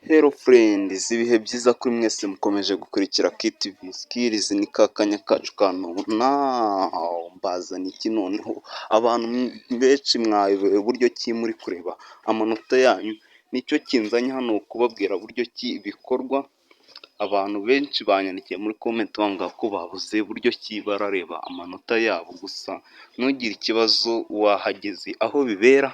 Hello friends, ibihe byiza kuri mwese mukomeje gukurikira KTV Skills. Ni ka kanya kacu ka now. Mbazaniye iki noneho? Abantu benshi mwayobewe uburyo ki muri kureba amanota yanyu, nicyo kinzanye hano kubabwira buryo ki bikorwa. Abantu benshi banyandikiye muri comment bambwira ko babuze buryo ki barareba amanota yabo, gusa ntugire ikibazo, wahageze aho bibera.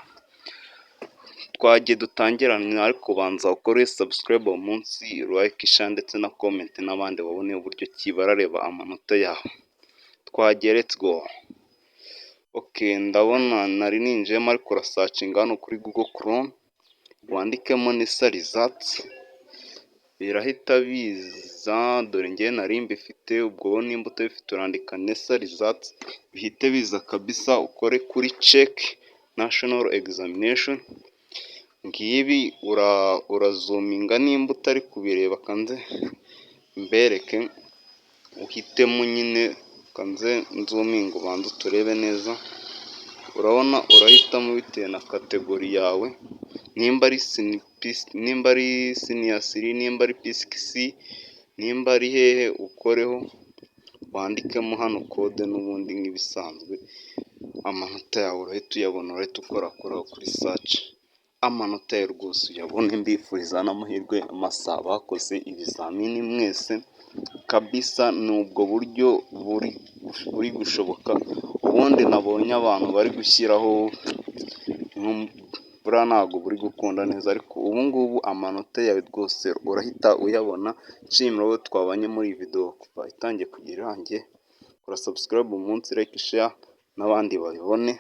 Twagiye dutangirane, ariko banza ukore subscribe munsi, like, share ndetse na comment, n'abandi babone uburyo ki barareba amanota yabo. Twagiye, let's go. Okay, ndabona nari ninjiyemo, ariko urasearchinga hano kuri Google Chrome, wandikemo NESA results, birahita biza. Dore ngewe nari mbifite, ubwo nimba utabifite urandika NESA results bihite biza kabisa, ukore kuri check national examination. Ngibi, urazoominga nimba utari kubireba, kanze mbereke, uhitemo nyine, kanze nzoominga ubanze uturebe neza. Urabona urahitamo bitewe na category yawe, nimba ari senior three, nimba ari P6, nimba ari hehe, ukoreho wandikemo hano code n'ubundi nk'ibisanzwe, amanota yawe urahita uyabona, urahita ukora kuri search, amanota yawe rwose uyabone. Mbifuriza n'amahirwe masa bakoze ibizamini mwese kabisa. Ni ubwo buryo buri gushoboka. Ubundi nabonye abantu bari gushyiraho, buriya ntabwo buri gukunda neza, ariko ubu ngubu amanota yawe rwose urahita uyabona. Nshimira wowe twabanye muri iyi video kuva itangiye kugera irangiye. Kora subscribe munsi, like, share n'abandi babibone.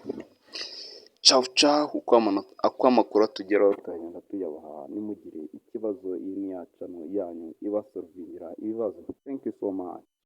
Cawu cawu, uko amakuru atugeraho tukagenda tuyabaha, ntimugire ikibazo. Iyi ni ya channel yanyu ibasolvingira ibibazo. Thank you so much.